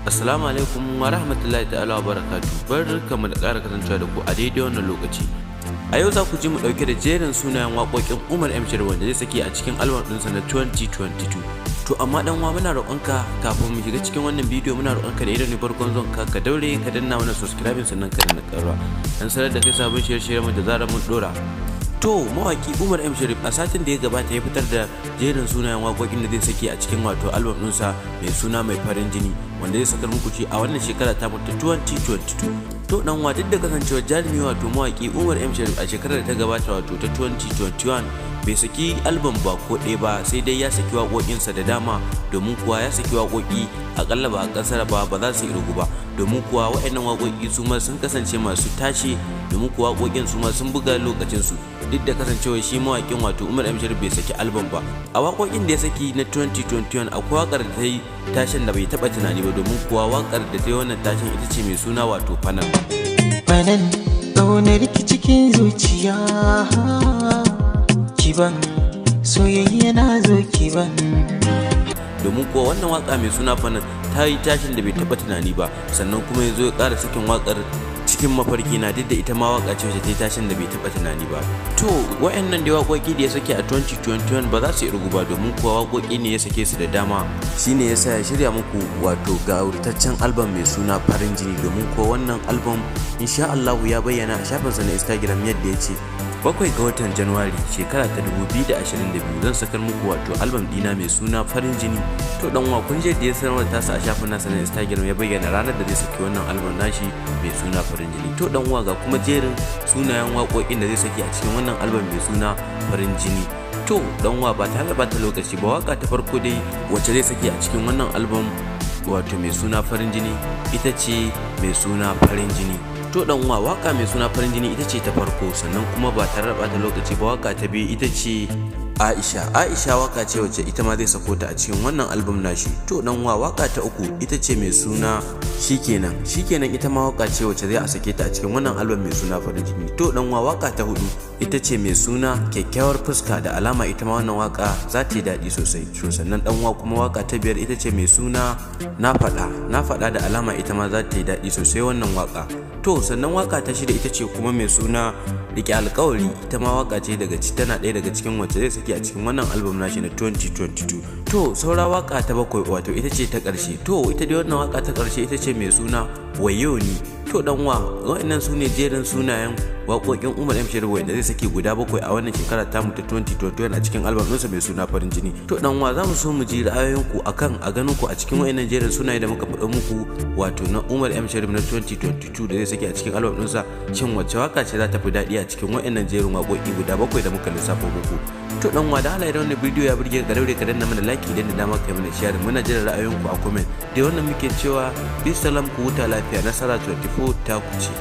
Assalamu alaikum wa rahmatullahi ta'ala wa barakatu. Barkamu da ƙara kasancewa da ku a daidai wannan lokaci. A yau za ku ji mu ɗauke da jerin sunayen waƙoƙin Umar M Sharif wanda zai saki a cikin album ɗinsa na 2022. To amma dan uwa, muna roƙonka, kafin mu shiga cikin wannan bidiyo, muna roƙonka da idan ne farkon zuwan ka, ka daure ka danna mana subscribe, sannan ka danna ƙararrawa dan sanar da kai sabon shirye-shiryen mu da zarar mun ɗora. To mawaki Umar M Sharif a satin da ya gabata ya fitar da jerin sunayen waƙoƙin da zai saki a cikin wato album ɗinsa mai suna Mai Farin Jini, wanda zai sakar muku shi a wannan shekara ta ta 2022. To dan uwa, duk da kasancewar jarumi wato mawaki Umar M Sharif a shekarar da ta gabata, wato ta 2021, bai saki album ba ko ɗaya ba, sai dai ya saki waƙoƙinsa da dama, domin kuwa ya saki waƙoƙi akalla ba a ƙasar ba, ba za su irgu ba, domin kuwa waɗannan waƙoƙi su ma sun kasance masu tashi, domin kuwa waƙoƙin su ma sun buga lokacinsu, duk da kasancewa shi mawaƙin wato Umar M Sharif bai saki album ba. A waƙoƙin da ya saki na 2021, akwai waƙar da ta yi tashin da bai taɓa tunani ba, domin kuwa waƙar da ta yi wannan tashin ita ce mai suna wato Fanan. Fanan, ƙaunar ki cikin zuciya, kiban soyayya na zo kiban. Domin kuwa wannan waka mai suna Fanan ta yi tashin da bai taba tunani ba. Sannan kuma ya zo ya ƙara sakin wakar Cikin Mafarki Na, duk da ita ma waka ce wacce ta yi tashin da bai taba tunani ba. To wayannan da waƙoƙi da ya sake a 2021 ba za su irgu ba, domin kuwa waƙoƙi ne ya sake su da dama. Shine yasa ya shirya muku wato gawurtaccen album mai suna Farin Jini, domin kuwa wannan album insha Allahu ya bayyana a shafinsa na Instagram yadda ya ce, 7 ga watan Januwari shekara ta 2022 zan sakar muku wato album dina mai suna Farin Jini. To dan uwa, kun je da ya sanarwar tasa a shafin nasa na Instagram, ya bayyana ranar da zai saki wannan album nashi mai suna Farin Jini. To dan uwa, ga kuma jerin sunayen waƙoƙin da zai saki a cikin wannan album mai suna Farin Jini. To dan uwa, ba tare da bata lokaci ba, waka ta farko dai wacce zai saki a cikin wannan album wato mai suna Farin Jini ita ce mai suna Farin Jini. To dan uwa, waka mai suna Farin Jini ita ce ta farko. Sannan kuma ba tare da bata lokaci ba, waka ta biyu ita ce Aisha. Aisha waka ce wacce ita ma zai sako ta a cikin wannan album nashi. To dan uwa, waka ta uku ita ce mai suna Shikenan. Shikenan ita ma waka ce wacce zai a sake ta a cikin wannan album mai suna Farin Jini. To dan uwa, waka ta hudu ita ce mai suna Kyakkyawar Fuska. Da alama ita ma wannan waka za ta yi daɗi sosai. To sannan dan uwa, kuma waka ta biyar ita ce mai suna Na Faɗa. Na Faɗa, da alama ita ma za ta yi daɗi sosai wannan waka. To sannan waka ta shida ita ce kuma mai suna Rike Alkawari. Ita ma waka ce daga tana ɗaya daga cikin wacce zai saki a cikin wannan album nashi na 2022. To saura waka ta bakwai, wato ita ce ta ƙarshe. To ita dai wannan waka ta ƙarshe ita ce mai suna Wayo Ni. To dan uwa, waɗannan su ne jerin sunayen waƙoƙin Umar M Sharif wanda zai saki guda bakwai a wannan shekara tamu ta 2021 a cikin album ɗinsa mai suna Farin Jini. To dan uwa, za mu so mu ji ra'ayoyinku akan a ganin ku a cikin waɗannan jerin sunaye da muka faɗa muku, wato na Umar M Sharif na 2022 da zai saki a cikin album ɗinsa. Shin wacce waka ce za ta fi daɗi a cikin waɗannan jerin waƙoƙi guda bakwai da muka lissafo muku? To dan uwa, da Allah, idan wannan bidiyo ya burge ka, daure ka danna mana like, idan da dama kai mana share. Muna jiran ra'ayoyinku a comment. Da wannan muke cewa bisalam, ku huta lafiya. Nasara 24 ta ku ce.